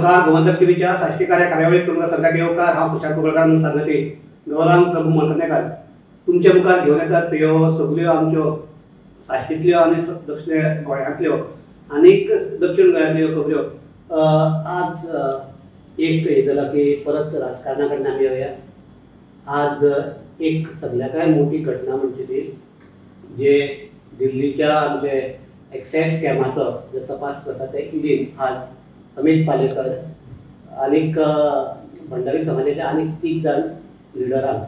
नमस्कार, गोमंतक टीव्हीच्या साश्टीकार या कार्यावळीत तुमकां सगळ्यांक येवकार. हांव सुशांत कुंकळकार म्हणून सांगती गौरांग प्रभू मळकर्णेकार तुमच्या मुखार घेवन येतात ह्यो सगल्यो आमच्यो साश्टींतल्यो आनी दक्षिण गोंयांतल्यो आनीक दक्षिण गोंयांतल्यो खबऱ्यो. आज एक हें जालां की परत राजकारणा कडेन आमी येवया. आज एक सगळ्या मोठी घटना म्हणजे ती जे दिल्लीच्या आमचे एक्सायज स्कॅमाचो जो तपास करता ते ईडीन आज अमित पालेकर आनीक भंडारी समाजाचे आनीक 3 जाण लिडरांक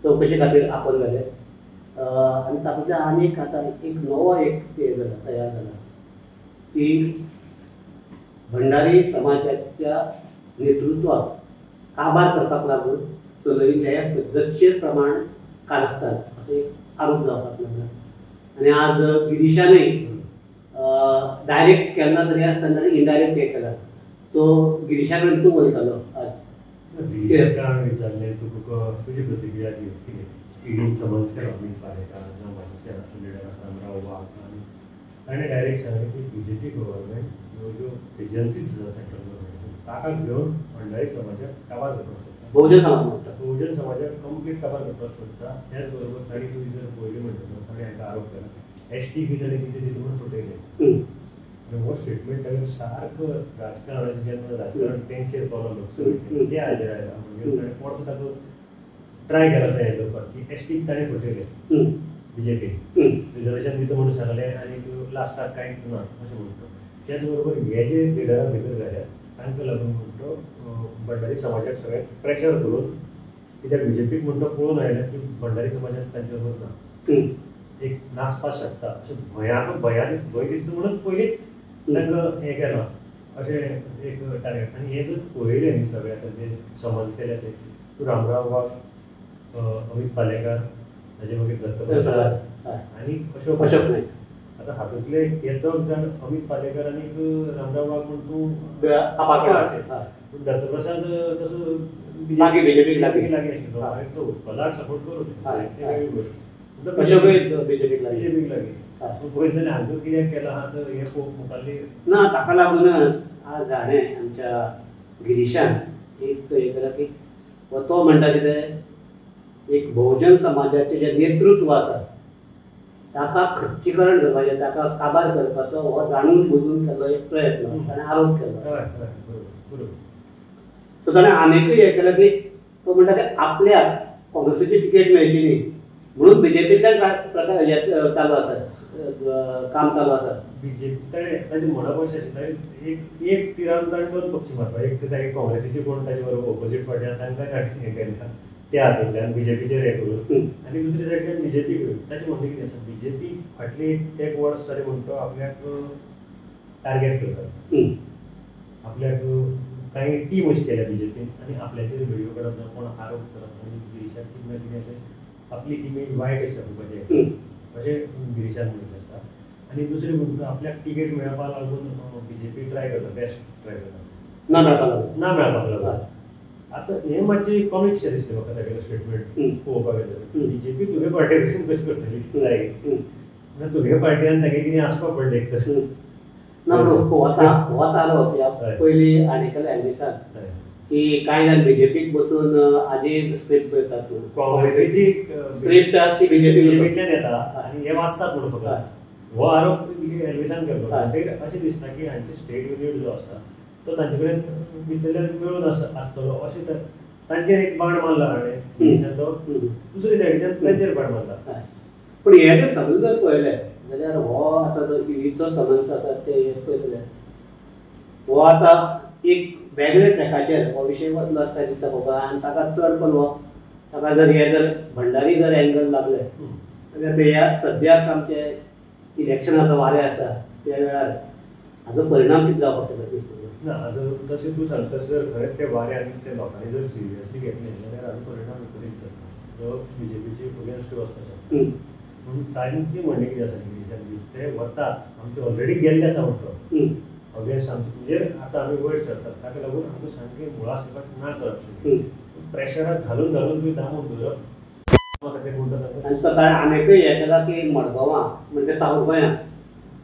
चवकशे खातीर आपोवन व्हेले आनी तातूंतल्यान आनीक आतां एक नवो एक हें जाला तयार जाला की भंडारी समाजाच्या नेतृत्वाक काबार करपाक लागून चलयिल्ले पद्दतशीर प्रमाण कारस्थान असो एक आरोप जावपाक लागला. आनी आज गिरीशानूय डायरेक्ट केन्ना तरी आसतना ताणें इनडायरेक्ट हें केला. सो गिरीशा कडेन तूं उलयतालो आज. गिरीशाक हांवें विचारलें तुका तुजी प्रतिक्रिया दी कितें ईडीन समन्स केलो अमित पालेकर जावं बाकीचे लिडर आसा रामराव वाघ आनी ताणें डायरेक्ट सांगलें की बीजेपी गव्हर्मेंट ह्यो ज्यो एजन्सीज आसा सेंट्रल गव्हर्मेंट ताका घेवन भंडारी समाजाक काबार करपाक सोदता, बहुजन समाज म्हणटा, बहुजन समाजाक कंप्लीट काबार करपाक सोदता. त्याच बरोबर ताणी तुमी जर पळयलें म्हणटा ताणें हाका आरोप केला एस टी बी ताणें कितें दिता म्हणून फटयलें. आनी हो स्टेटमेंट ताणें सारको राजकारणाचें जेन्ना राजकारण तेंगशेर पावलां लोकसभेचें ते हाजेर आयला म्हणजे ताणें परतो ताका ट्राय केला तें हें करपाक की एस टीक ताणें फटयलें बीजेपी रिजर्वेशन दिता म्हणून सांगलें आनी लास्टाक कांयच ना अशें म्हणटा. त्याच बरोबर हे जे लिडरां भितर घाल्यात तांकां लागून म्हणटो भंडारी समाजाक सगळें प्रेशर करून कित्याक बीजेपीक म्हणटो पळोवन आयला की भंडारी समाजाक तांचे बरोबर ना एक नासपाक शकता अशें भंयाक भंयान भंय दिसता म्हणून पयलींच तांकां हें केलां अशें एक टार्गेट. आनी हें जर पळयलें न्ही सगळें आतां जे समन्स केल्या ते तूं रामराव वाघ, अमित पालेकर, ताजे मागीर दत्तप्रसाद आनी अशोक अशोक नायक. आतां हातूंतले हे दोग जाण अमित पालेकर आनी रामराव वाघ म्हण तूं पूण दत्तप्रसाद तसो बीजेपीक लागीं आशिल्लो मागीर तो उत्पलाक सपोर्ट करूं ती वेगळी गोश्ट. अशोकूय बीजेपीक लागीं पूण पळयत जाल्यार हांकां कित्याक केलां आहा तर हें पळोवंक मुखारली ना. ताका लागूनच आज हाणें आमच्या गिरीशान एक हें केलां की तो म्हणटा कितें एक बहुजन समाजाचें जें नेतृत्व आसा ताका खच्चीकरण करपाचें, ताका काबार करपाचो हो जाणून बुजून केल्लो एक प्रयत्न ताणें आरोप केलो. सो ताणें आनीकय हें केलें की तो म्हणटा की आपल्याक काँग्रेसीची तिकेट मेळची न्ही म्हणून बीजेपींतल्यान प्रकार चालू आसा, काम चालू आसा. बीजेपी ताणें ताजें म्हणप अशें आशिल्लें ताणें एक तिरान ताणें दोन पक्षी मारपाक, एक तर ताणें काँग्रेसीचे कोण ताजे बरोबर ओपोजीट पार्टी आसा तांकां हें केलें त्या हातूंतल्यान बीजेपीचेर हें करून आनी दुसरे सायडच्यान बीजेपी घेवन. ताचें म्हणणें कितें आसा बीजेपी फाटली एक वर्स जालें म्हणटा आपल्याक टार्गेट करतात, आपल्याक कांय टीम अशी केल्या बीजेपीन आनी आपल्याचेर व्हिडियो काडप ना, कोण आरोप करप आनी गिरीशाक कितें ना कितें अशें आपली इमेज वायट अशी दाखोवपाचें अशें गिरीशान म्हणिल्लें आसता. आनी दुसरें म्हणटा आपल्याक तिकेट मेळपाक लागून बीजेपी ट्राय करता, बेस्ट ट्राय करता, ना मेळपाक लागून ना मेळपाक लागून. आतां हें मातशें कॉमीक शें दिसलें म्हाका तागेलें स्टेटमेंट पळोवपाक गेल्यार. बीजेपी तुगे पार्टी कडेन कशें करतली ट्राय, तुगे पार्टीन तागें कितें आसपाक पडलें एक तर ना. होच आरोप ह्या पयलीं हाणें केलो एल्विसान की कांय जाण बीजेपीक बसून आजी स्क्रिप्ट पळयतात, काँग्रेसीची स्क्रिप्ट अशी बीजेपींतल्यान येता आनी हे वाचतात म्हणून फकत हो आरोप एल्विसान केलो. म्हणटकीर अशें दिसता की हांचे स्टेट युनीट जो आसता तो तांचे कडेन भितरल्यान मेळून आसतलो अशें तांचेर एक बाण मारला हाणें, तो दुसरे सायडीच्यान तांचेर बाण मारला. पूण हें जर सगळें जर पळयलें जाल्यार हो आतां जो ईडीचो समन्स आसा ते पळयतले हो आतां एक वेगळे ट्रॅकाचेर हो विशय वतलो आसता दिसता पळोवपाक. आनी ताका चड करून हो ताका जर हे जर भंडारी जर एंगल लागले जाल्यार ते ह्या सद्याक आमचे इलेक्शनाचो वारें आसा त्या वेळार हाजो परिणाम कितें जावपाक शकता दिसता ना. आतां तशें तूं सांगता जर खरेंच ते वारें आनी ते लोकांनी जर सिरियसली घेतलें जाल्यार हाजो परिणाम विपरीत जाता, जो बीजेपीचे अगेन्स्ट वचपाक शकता. पूण तांची म्हणणें कितें आसा गिरीशान ते वतात आमचे ऑलरेडी गेल्ले आसा म्हणटो अगेन्स्ट आमचे, म्हणजे आतां आमी वयर सरतात ताका लागून आमकां सामकें मुळा सकट ना करप, प्रेशराक घालून घालून तुवें दामून दवरप म्हाका तें म्हणटा. आनी ताणें आनीकय हें केलां की मडगांवां म्हणजे सावथ गोंयांत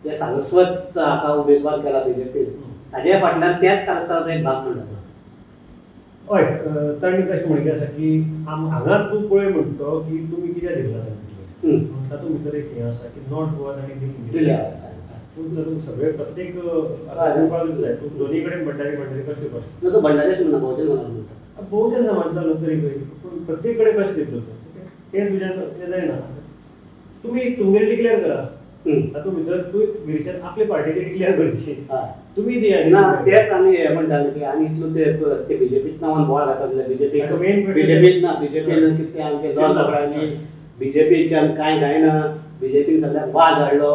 ते सारस्वत हाका उमेदवार केला बीजेपीन ताजे फाटल्यान त्याच कारस्थानाचो एक भाग म्हणटा. हय, तांणी तशें म्हणिल्लें आसा की हांगा तूं पळय म्हणटा की तुमी कित्याक दिला तांकां, तातूंत भितर एक हें आसा की नॉर्थ गोवा तांणी दिवंक दिल्या. तूं तातूंत सगळे प्रत्येक दिवपाक जाय, तूं दोनी कडेन भंडारी भंडारी कशें दिवपाक शकता? तूं भंडारीच म्हणना, बहुजन समाज म्हणटा. बहुजन समाज जालो तरी पूण प्रत्येक कडेन कशें दितलो तूं तें तुज्यान तें जायना. तुमी तुमगेलें डिक्लेअर करा, तातूंत भितर तूं गिरीशान आपले पार्टीचे डिक्लेअर करची, तुमी दिया ना. तेच आमी हें म्हणटाले की आनी इतलो ते बीजेपीच नांवान बोवाळ घालतात. बीजेपी बीजेपीत ना, बीजेपीन कितें आमचे दल पकडायली, बीजेपीच्यान कांय जायना, बीजेपीन सगळ्याक वाज हाडलो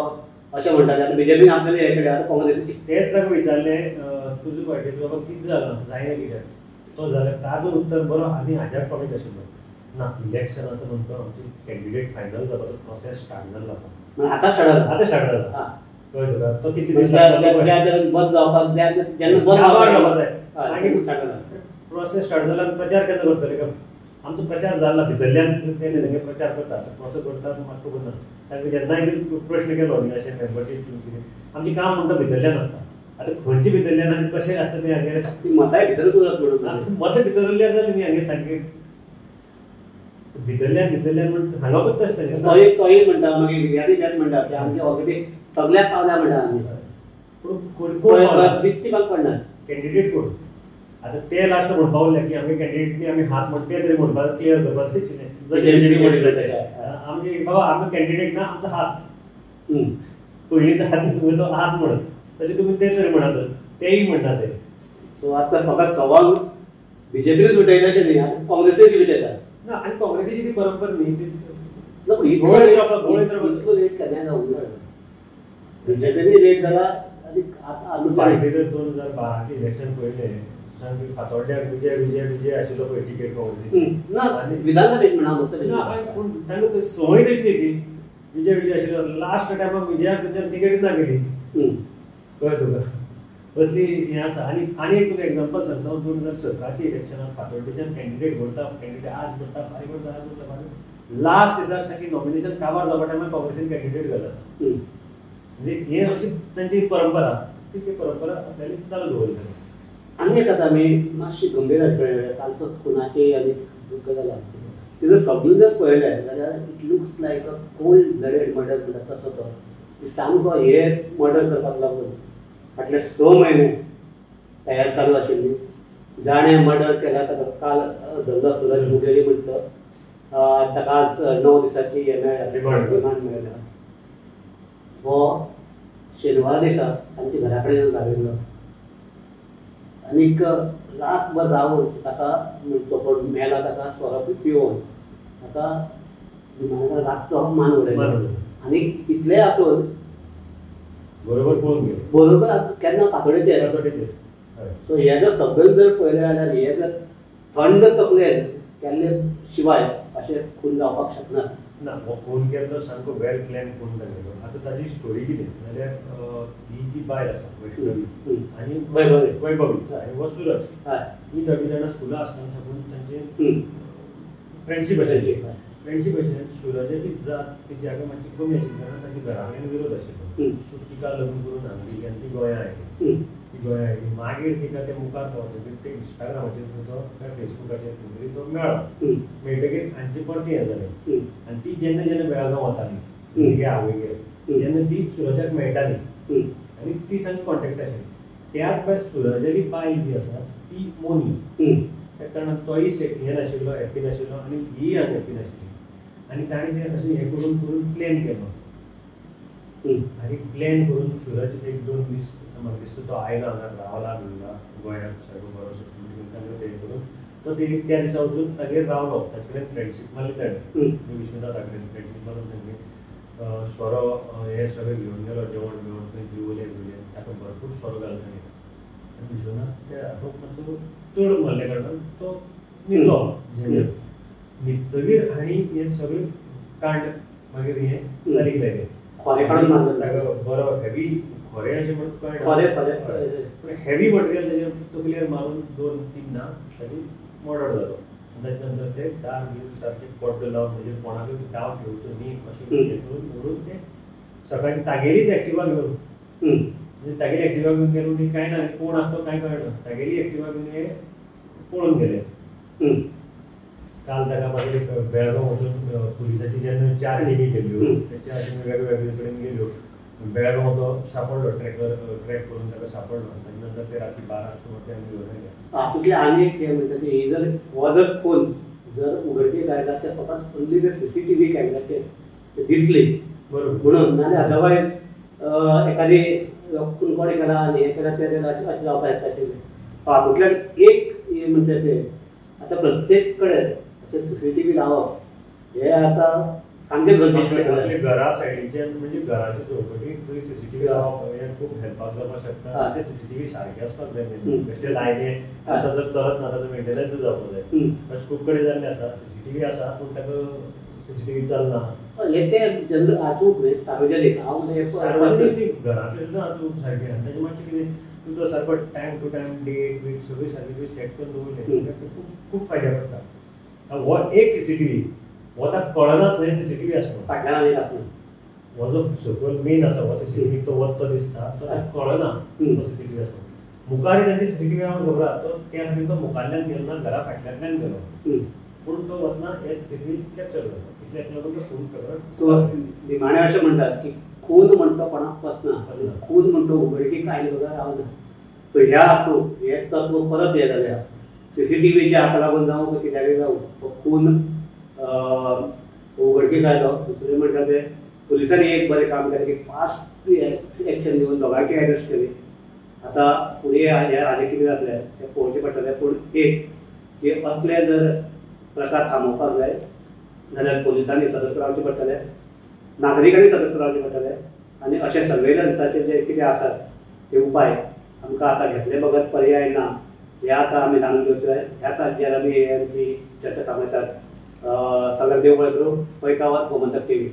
अशें म्हणटाले. आतां बीजेपीन आपल्याला हें केलें, आतां काँग्रेस तेच ताका विचारलें तुजे पार्टीचो बाबा कितें जालां, जायना कित्याक तो जाल्यार ताजो उत्तर बरो आनी हाज्याक कॉमीक आशिल्लो ना. इलेक्शनाचो म्हणटा आमची कॅन्डिडेट फायनल जावपाचो प्रोसेस स्टार्ट जाल्लो आसा, आतां स्टार्ट जाला, आतां स्टार्ट जाला. कळ्ळें तुका? तो कितले दीस बंद जावपाक जेन्ना बंद जावपाक जाय मागीर प्रोसेस स्टार्ट जाला. आनी प्रचार केन्ना करतले? का आमचो प्रचार जाला भितरल्यान, ते प्रचार करतात, प्रोसेस करतात, म्हाका खबर ना. तांकां जेन्नाय प्रश्न केलो न्ही अशें मेंबरशीप कितें आमचें काम म्हणटा भितरल्यान आसता. आतां खंयचे भितरल्यान आनी कशें आसता तें हांगें ती मतांय भितरूच उरत म्हणून मतां भितर उरल्यार जालें न्ही हांगें सारकें भितरल्यान भितरल्यान म्हण सांगपूच तशें. तोय तोय म्हणटा, मागीर विर्यादी तेच म्हणटा की आमचे ऑलरेडी सगळ्याक पावल्या म्हणटा आमी, पूण कोण दिश्टी म्हाका पडना कॅन्डिडेट कोण. आतां ते लास्ट म्हणपा उरले की आमगे कॅन्डिडेट आमी हात म्हण ते तरी म्हणपाक क्लियर करपाक आशिल्लें. आमचे बाबा आमकां कॅन्डिडेट ना, आमचो हात पयलींचो हात तो हात म्हणून तशें तुमी ते तरी म्हणात, तेय म्हणटा ते. सो आतां सगळो सवाल बीजेपीनूच उठयलें अशें न्ही, आतां काँग्रेसूय बी उठयता ना. आनी काँग्रेसीची ती परंपरा न्ही, इतलो लेट केन्नाय जावंक ना. बीजेपीनूय लेट जाला आनी आतां 2012 इलेक्शन पळयलें सामकें फातोड्ड्याक विजय विजय विजय आशिल्लो पळय टिकेट काँग्रेसीची ना विधानसभेत म्हणा ना, पूण तांकां ती संवय तशी न्ही ती विजय विजय आशिल्लो. लास्ट टायमाक विजयाक तेंच्यान टिकेट ना केली. कळ्ळें तुका? असली हें आसा. आनी आनी एक तुका एग्जाम्पल सांगता, 2017 इलेक्शनाक फातोड्डेच्यान कॅन्डिडेट भरता, कॅन्डिडेट आज भरता, फाल्यां भरता, आज भरता, फाल्यां लास्ट दिसाक सारकी नॉमिनेशन काबार जावपा टायमार काँग्रेसीन कॅन्डिडेट घालो आसा. म्हणजे हें अशी तांची परंपरा, ती परंपरा आपल्याली चालू दवरली. आनी एक आतां आमी मातशी गंभीर आसपा कालचो खुनाची आनी गजाल आसा तिजो सगळें जर पळयलें जाल्यार it looks like a cold blooded murder म्हणटा तसो तो सामको हे मर्डर करपाक लागून फाटले 6 म्हयने तयार चालू आशिल्ली. जाणें मर्डर केला ताका काल धरलो सुरज मुगेरी म्हणटा ताका आज 9 दिसांची हें मेळ्ळ्या, रिमांड मेळ्ळ्या. हो शेनवार दिसा तांच्या घरा कडेन येवन राविल्लो आनीक रातभर रावून ताका तो कोण मेला ताका सोरो पिवोवन ताका विमानान रातचो मान उडयलो. आनी इतलें आसून बरोबर पळोवन गेले, बरोबर केन्ना फातोडेचेर. सो हे जर सगळें जर पळयलें जाल्यार हे जर थंड तकलेन केल्ले शिवाय अशें खून जावपाक शकना. ना, हो खून केलो तो सामको वेल प्लॅन खून जाल्लो. आतां ताजी स्टोरी कितें जाल्यार ही जी बायल आसा वैष्णवी आनी वैभवी आनी हो सुरज, ही दोगी जाणां स्कुला आसतना साकून तांची फ्रेंडशीप आशिल्ली. फ्रेंडशीप आशिल्ली. सुरजाची जात तिची आगे मातशी कमी आशिल्ली कारण तांच्या घरा कडेन विरोध आशिल्लो. सो तिका लग्न करून हाडली आनी ती गोंया आयली. ती गोंया आयली मागीर तिका ते मुखार पावतकीर ते इंस्टाग्रामाचेर तो काय फेसबुकाचेर खंय तरी तो मेळ्ळो. मेळटकीर हांची परती हें जालें आनी ती जेन्ना जेन्ना बेळगांव वताली तिगे आवयगेर तेन्ना ती सुरजाक मेळटाली आनी ती सामकी कॉन्टेक्ट आशिल्ली. त्याच भायर सुरजाली बायल जी आसा ती मोनी, त्या कारणान तोय हें नाशिल्लो, हॅप्पी नाशिल्लो आनी ही अनहॅप्पी नाशिल्ली. आनी ताणें तें अशें हें करून करून प्लॅन केलो आनी प्लॅन करून सुरज 1-2 दीस म्हाका दिसता तो आयलो हांगा रावला बिवला गोंयांत सारको बरो सिस्टम ताणें तें करून तो त्या दिसा वचून तागेर रावलो. ताचे कडेन फ्रेंडशीप मारली ताणें, विश्वनाथा कडेन फ्रेंडशीप मारून तांगे सोरो हे सगळें घेवन गेलो, जेवण बिवण थंय जेवले बिवले, ताका भरपूर सोरो घालो ताणें. आनी विश्वनाथ ते हातूंत मातसो चड मारल्या कारणान तो न्हिदलो झेमेर. न्हिदतगीर आनी हें सगळें कांड मागीर हें चालीक लायलें. खोरें काडून मारलो ताका बरो हेवी खोरें अशें म्हणून खोरें पूण हेवी मटेरियल ताजेर तकलेर मारून 2-3 ना ताजी मर्डर जालो. ताजे नंतर ते दार बीर सारकें पड्डो लावन म्हणजे कोणाकूय डाव घेवचो न्ही अशें करून म्हणून ते सकाळची तागेलीच एक्टिवा घेवन म्हणजे तागेली एक्टिवा घेवन गेले म्हणटकीर कांय ना, कोण आसा तो कांय कळना, तागेली एक्टिवा घेवन हे पळून गेले. काल ताका मागीर बेळगांव वचून पुलिसाची जेन्ना 4 टिमी केल्ल्यो, त्या 4 टिमी वेगवेगळे कडेन गेल्यो, बेळगांव तो सापडलो, ट्रॅक करून ताका सापडलो. ताजे नंतर ते राती 12 सुमार ते आमी घेवन आयले. हातूंतलें आनी एक हें म्हणटा की जर हो जर खून जर उघडकीक आयला ते फकत ओन्ली ते सीसीटीव्ही कॅमेराचेर दिसली बरोबर म्हणून, नाल्यार अदरवायज एखादी खून कोणें केला आनी हें केला तें केलां अशें जावपाक येता आशिल्लें. हातूंतल्यान एक हें म्हणटा तें आतां प्रत्येक कडेन अशें सीसीटीव्ही लावप हें आतां सामकें गरजेचें. घरा सायडीच्यान म्हणजे घराच्या चौकटीक थंय सीसीटीव्ही लावप हें खूब हेल्पाक जावपाक शकता. ते सीसीटीव्ही सारके आसपाक जाय, बेश्टे लायले आतां जर चलत ना ताचो मेंटेनन्स जावपाक जाय. अशें खूब कडेन जाल्लें आसा, सीसीटीव्ही आसा पूण ताका सीसीटीव्ही चलना. हे ते जनरल हातूंत न्हय, सार्वजनीक हांव सार्वजनीक घरांतले सुद्दां हातूंत सारकें. आनी ताजें मातशें कितें तूं तो सारको टायम टू टायम डेट बीट सगळें सारकें सेट करून दवरलें जाल्यार खूब खूब फायद्या पडटा. हो एक सीसीटीव्ही हो ताका कळना थंय सीसीटीव्ही आसा, फाटल्यान आनी आसना. हो जो सकयल मेन आसा हो सीसीटीव्ही तो वता तो दिसता, तो ताका कळना तो सीसीटीव्ही आसा. मुखार तांची सीसीटीव्ही हांव खबर आसा, तो त्या खातीर तो मुखारल्यान गेलो ना, घरा फाटल्यांतल्यान गेलो, पूण तो वतना हे सीसीटीव्ही कॅप्चर जालो. इतल्याक लागून तो खून प्रकरण. सो निमाणें अशें म्हणटात की खून म्हणटा कोणाक पसना, खून म्हणटा उघडकीक आयले बगर रावना. सो ह्या हातूंत हें तत्व परत हें जाल्यार सीसीटीव्हीच्या हाका लागून जावं कित्याकय जावं तो खून उघडकीक आयलो. दुसरें म्हणटा तें पुलिसांनी एक बरें काम केलें की फास्ट एक्शन घेवन दोगांयकय अरेस्ट केली. आतां फुडें हें हाजें कितें जातलें तें पळोवचें पडटलें. पूण एक की असले जर प्रकार थांबोवपाक जाय जाल्यार पुलिसांनी सतर्क रावचें पडटलें, नागरिकांनी सतर्क रावचें पडटलें आनी अशे सर्वेलन्साचे जे कितें आसात ते उपाय आमकां आतां घेतले बगर पर्याय ना, हें आतां आमी जाणून घेवचें. ह्याच हाजेर आमी आमची चर्चा थांबयतात. सगळ्यांक देव बरें करूं. पळयत रावात गोमंतक टीव्ही.